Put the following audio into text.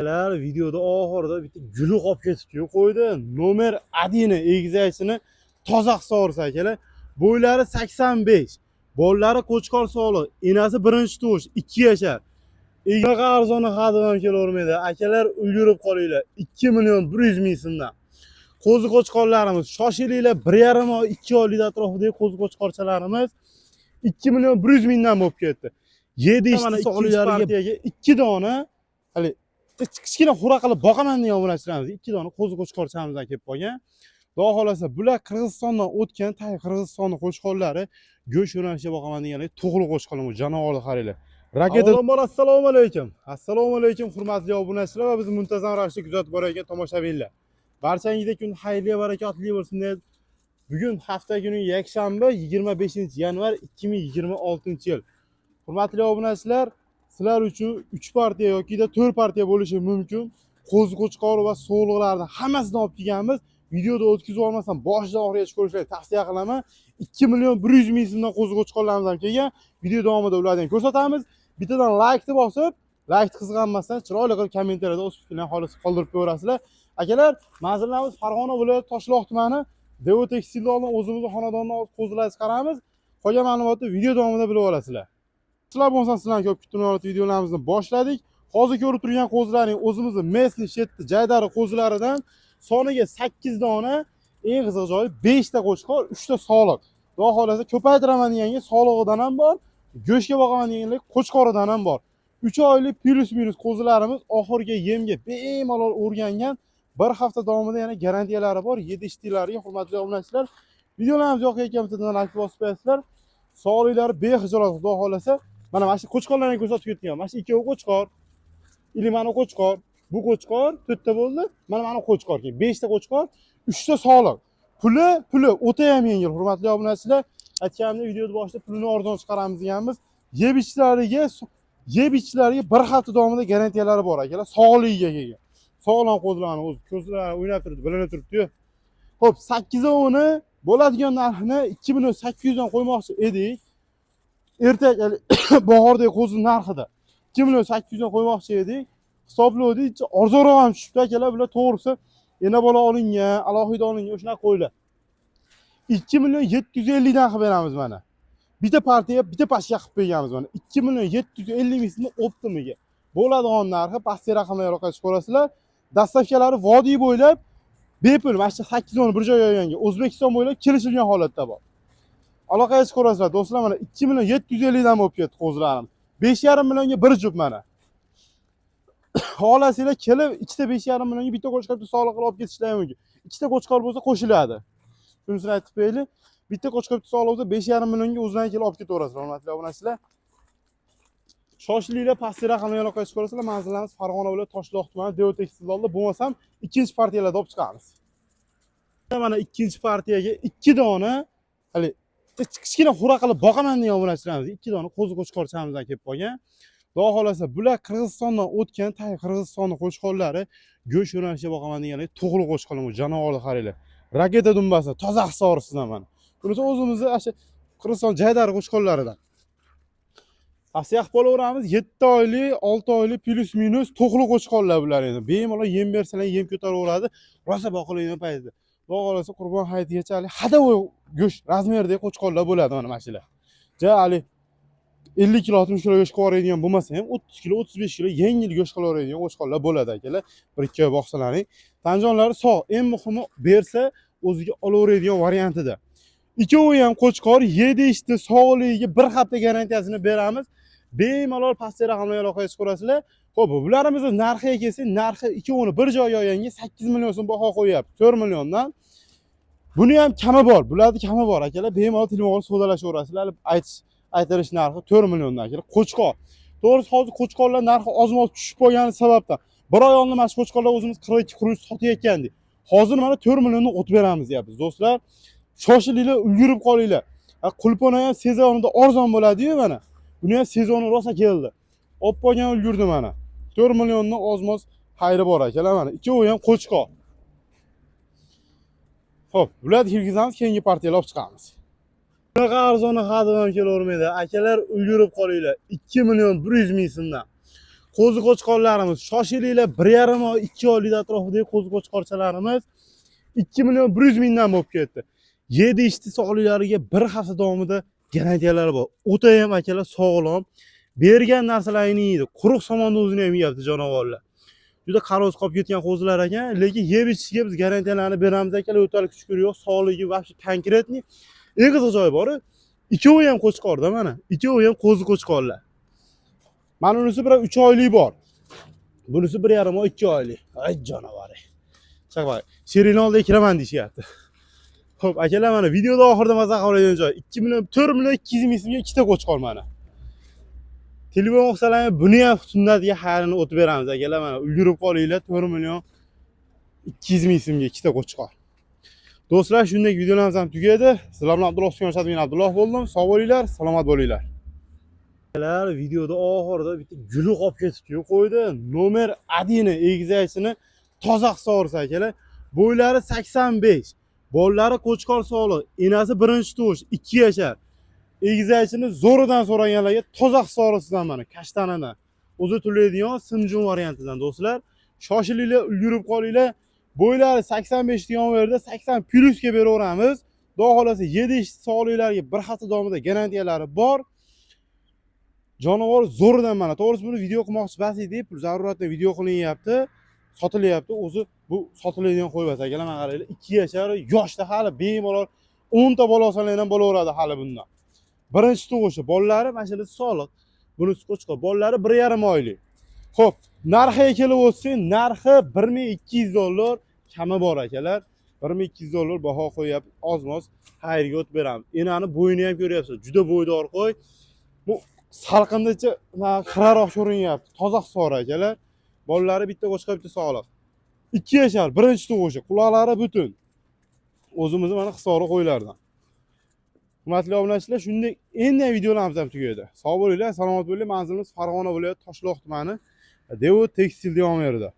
Akalar, videoda oxirida bitta guli qolib ketibdi-yu qo'ydi. Номер 1 egizakchini toza hisoblaysiz, akalar. Bo'ylari 85. Bolalari qo'chqor sog'liq. Enasi birinchi tug'ish, 2 yashar. Bunaqa arzoni hadeb ham kelavermaydi. Akalar, ulgurib qolinglar. 2 million 100 ming so'mdan. Qo'zi qo'chqorlarimiz, shoshilinglar, 1,5 oy, 2 oylik atrofidagi qo'zi qo'chqorchalarimiz 2 million 100 mingdan bo'lib ketdi. Yedi Mana ishchi ikkinchi partiyaga 2 dona hali kichkina xura qilib boqaman degan obunachilarimiz 2 dona qo'zi qo'chqorchamizdan kelib qolgan. Xudo xohlasa, bular Qirg'izistondan o'tgan, tay Qirg'izistonni qo'chqorlari, go'sht yo'nalishiga boqaman deganlar, to'g'ri qo'chqorlar, bu jonivorni qaranglar. Raketa. Avvalambor, assalomu alaykum. Assalomu alaykum, hurmatli obunachilar va bizni muntazam ravishda kuzatib borayotgan tomoshabinlar. Barchangizga kun xayrli, barakotli bo'lsin deb, bugun hafta kuni, yakshanba, 25-yanvar 2026-yil. Hurmatli obunachilar, sizlar uchun 3 partiya yoki 4 partiya bo'lishi mumkin. Qo'zi qo'chqor va sog'liqlarni hammasidan olib kelganmiz. Videoda o'tkazib olmasam, boshidan oxirigacha ko'rishlarni tavsiya qilaman. 2 million 100 ming so'mdan qo'zi qo'chqorlarimiz ham kelgan. Video davomida ularni ham ko'rsatamiz. Bittadan laykni bosib, laykni qizg'anmasdan chiroyli qilib kommentariyada o'z fikrini xolis qoldirib qo'yaverasizlar. Akalar, manzillarimiz Farg'ona viloyati, Toshloq tumani, Devo Tekstilni oldin, o'zimizni xonadondan qo'zilar chiqaramiz. Qolgan ma'lumotni video davomida bilib olasizlar. Sizlar bo'lmasa, sizlarni ko'p kuttirmayotgan videolarimizni boshladik. Hozir ko'rib turgan qo'zilarning o'zimizni местный shetdi jaydari qo'zilaridan, soniga 8 dona, eng qiziq joyi 5 ta qo'chqor, 3 ta sog'liq. Xudo xohlasa, ko'paytiraman deganga sog'lig'idan ham bor, go'shtga boqaman deganlar qo'chqoridan ham bor. 3 oylik плюс-минус qo'zilarimiz oxirgi yemga bemalol o'rgangan. Bir hafta davomida yana garantiyalari bor. Yedi ishtilariga, hurmatli obunachilar. Videolarimiz yoqayotgan bittadan like bosib qo'yasizlar. Sog'liqlari bexijolat, xudo xohlasa. Mana shu qo'chqorlarni ko'rsatib ketgan. Mana shu ikkovi qo'chqor. Или mana qo'chqor, bu qo'chqor, to'rtta bo'ldi. Mana qo'chqor, keyin beshta qo'chqor, uchta sog'liq. Puli o'ta ham yengil, hurmatli obunachilar. Aytganimdek, videoni boshida pulini arzon chiqaramiz deganmiz. Yeb ichishlariga bir hafta davomida garantiyalari bor, akalar, sog'ligiga kelgan. Sog'lom qo'zilarni o'zi ko'zlari o'ynab turibdi, bilinib turibdi-yu. Xo'p, sakkizovini bo'ladigan narxini 2 million 800 dan qo'ymoqchi edik. Ertak bahordagi qo'zi narxida 2 million 800 dan qo'ymoqchi edik. Hisoblovdik, arzonroq ham tushibdi, akalar. Bular to'g'risi ena bola olingan, alohida olingan shunaqa qo'ylar. 2 million 750 dan qilib beramiz mana. Bitta partiya, bitta pastga qilib qo'yganmiz mana. 2 million 750 ming so'mni оптом iga. Bo'ladigan narxi pastki raqamlarga orqali ko'rasizlar. Доставка lari vodiy bo'ylab bepul, mana shu 8 o'n bir joyga olganga O'zbekiston bo'ylab kelishilgan holatda bor. Aloqaga ko'rasizlar, do'stlar, mana 2 million 750 dan bo'lib ketdi qo'zilarim. 5,5 millionga bir juft mana. Xohlasanglar, kelib ikkita 5,5 millionga bitta qo'chqor, bitta sog'liq qilib olib ketishlari mumkin. Ikkita qo'chqor bo'lsa, qo'shiladi. Shunisini aytib qo'yaylik. Bitta qo'chqor, bitta sog'liq bo'lsa, 5,5 millionga o'zlari kelib olib ketaverasizlar, hurmatli obunachilar. Shoshilinglar, pastki raqamlarga aloqaga ko'rasizlar. Manzillarimiz Farg'ona viloyati, Toshloq tumani, Devo Tekstil oldida. Bo'lmasam, ikkinchi partiyalarda olib chiqamiz. Mana ikkinchi partiyaga ikki dona hali kichkina xura qilib boqaman degan obunachilarimiz ikki dona qo'zi qo'chqorchamizdan kelib qolgan. Xudo xohlasa, bular Qirg'izistondan o'tgan, tay Qirg'izistonni qo'chqorlari, go'sht yo'nalishiga boqaman deganlar, to'g'ri qo'chqorlar, bu jonivorni qaranglar. Raketa dumbasi, toza hisorisidan mana. Bunisi o'zimizni ana shu Qirg'iziston jaydari qo'chqorlaridan. Tavsiya qilib qolaveramiz. 7 oylik, 6 oylik плюс-минус to'qli qo'chqorlar bular endi. Bemalol yem bersalar, yem ko'taraveradi. Rosa boqiladigan paytida. Xudo xohlasa, Qurbon hayitigacha hali ходовой go'sht razmeridagi qo'chqorlar bo'ladi mana shular. Ja hali 50 kilo, 60 kilo go'sht qilib yuboradigan bo'lmasa ham, 30 kilo, 35 kilo yengil go'sht qilib yuboradigan qo'chqorlar bo'ladi, akalar. Bir ikki oy boqsalaring. Tanjonlari sog', eng muhimi, bersa o'ziga olaveradigan variantida. Ikkovi ham qo'chqor, yedi ichdi, sog'ligiga bir hafta garantiyasini beramiz. Bemalol pastki raqamlarga aloqaga chiqarasizlar. Xo'p, bularimizni narxiga kelsak, narxi ikkovini bir joyga olganga 8 million so'm baho qo'yyapti. 4 milliondan. Buni ham kami bor, bularni kami bor, akalar. Bemalol telefon qilib savdolashaverasizlar. Aytish aytilish narxi 4 milliondan, akalar. Qo'chqor. To'g'risi, hozir qo'chqorlar narxi ozmoz tushib qolgani sababdan bir oy oldin mana shu qo'chqorlar o'zimiz 42 43 sotayotgandik. Hozir mana 4 milliondan o'tib beramiz deyapmiz, do'stlar. Shoshilinglar, ulgurib qolinglar. Qulpona ham sezonida arzon bo'ladi-yu mana. Buni ham sezoni rosa keldi. Olib qolgan ulgurdi mana. 4 milliondan ozmoz xayri bor, akalar, mana. Ikkovi ham qo'chqor. Xo'p, bularni kirgizamiz, keyingi partiyalar olib chiqamiz. Bunaqa arzoni hadeb ham kelavermaydi. Akalar, ulgurib qolinglar. 2 million 100 ming so'mdan. Qo'zi qo'chqorlarimiz, shoshilinglar, 1,5 oy, 2 oylik atrofidagi qo'zi qo'chqorchalarimiz 2 million 100 mingdan bo'lib ketdi. Yedi ichdi, sog'liklariga bir hafta davomida garantiyalari bor. O'ta ham, akalar, sog'lom. Bergan narsalarini yeydi. Quruq somonni o'zini ham yeyapti jonivorlar. Juda qaroz qolib ketgan qo'zilar ekan, lekin yeb ichishga biz garantiyalarni beramiz, akalar, o'talik chuqur yo'q, sog'ligi вообще конкретный. Eng qiziq joyi bor, ikkovi ham qo'chqorda mana, ikkovi ham qo'zi qo'chqorlar. Mana unisi bir 3 oylik bor. Bunisi 1,5 oy, 2 oylik. Ay jonivor. Chaqma. Sherini oldiga kiraman deyishyapti. Xo'p, akalar, mana videoda oxirida maza qiladigan joy 2 million, 4 million 200 ming so'mga ikkita qo'chqor mana. Telefon olsalar buni ham sunnatiga xayrini o'tib beramiz, akalar, mana ulgurib qolinglar, 4 million 200 ming so'mga ikkita qo'chqor. Do'stlar, shunday videolarimiz ham tugadi. Sizlar bilan Abdulloh Usmonov, men Abdulloh bo'ldim. Sog' bo'linglar, salomat bo'linglar. Akalar, videoda oxirida bitta guli qolib ketibdi-yu qo'ydi. Номер 1 egizakchini toza hisobrsa, akalar. Bo'ylari 85. Bolalari qo'chqor sog'liq, enasi birinchi tug'ish, 2 yashar. Egizakchini zo'ridan so'raganlarga toza hisorisidan mana kashtanidan. O'zi to'laydigan simjun variantidan, do'stlar. Shoshilinglar, ulgurib qolinglar. Bo'ylari 85 degan yerda 80 plyusga beraveramiz. Xudo xohlasa, 7 ish sog'liklariga bir hafta davomida garantiyalari bor. Jonivor zo'ridan mana. To'g'risi, buni video qilmoqchi emas edik, zaruratda video qilinyapti, sotilyapti. O'zi bu sotiladigan qo'y emas, akalar, mana qaranglar, 2 yashar, yoshda hali bemalol 10 ta bola olsalar ham bo'laveradi hali bundan. Birinchi tug'ishi, bolalari mana shular sog'liq. Bunisi qo'chqor, bolalari 1,5 oylik. Xo'p, narxiga kelib o'tsak, narxi 1200 dollar kami bor, akalar. 1200 dollar baho qo'yyapti, ozmoz xayrga o'tib beramiz. Enani bo'yini ham ko'ryapsiz, juda bo'ydor qo'y. Bu salqindacha xiraroq ko'rinyapti. Toza hisor, akalar. Bolalari bitta qo'chqor, bitta sog'liq. 2 yashar, birinchi tug'ishi, quloqlari butun. O'zimizni mana hisori qo'ylardan. Hurmatli obunachilar, shunday endi ham videolarimiz ham tugaydi. Sog' bo'linglar, salomat bo'linglar. Manzilimiz Farg'ona viloyati Toshloq tumani, Devo tekstil degan yerida.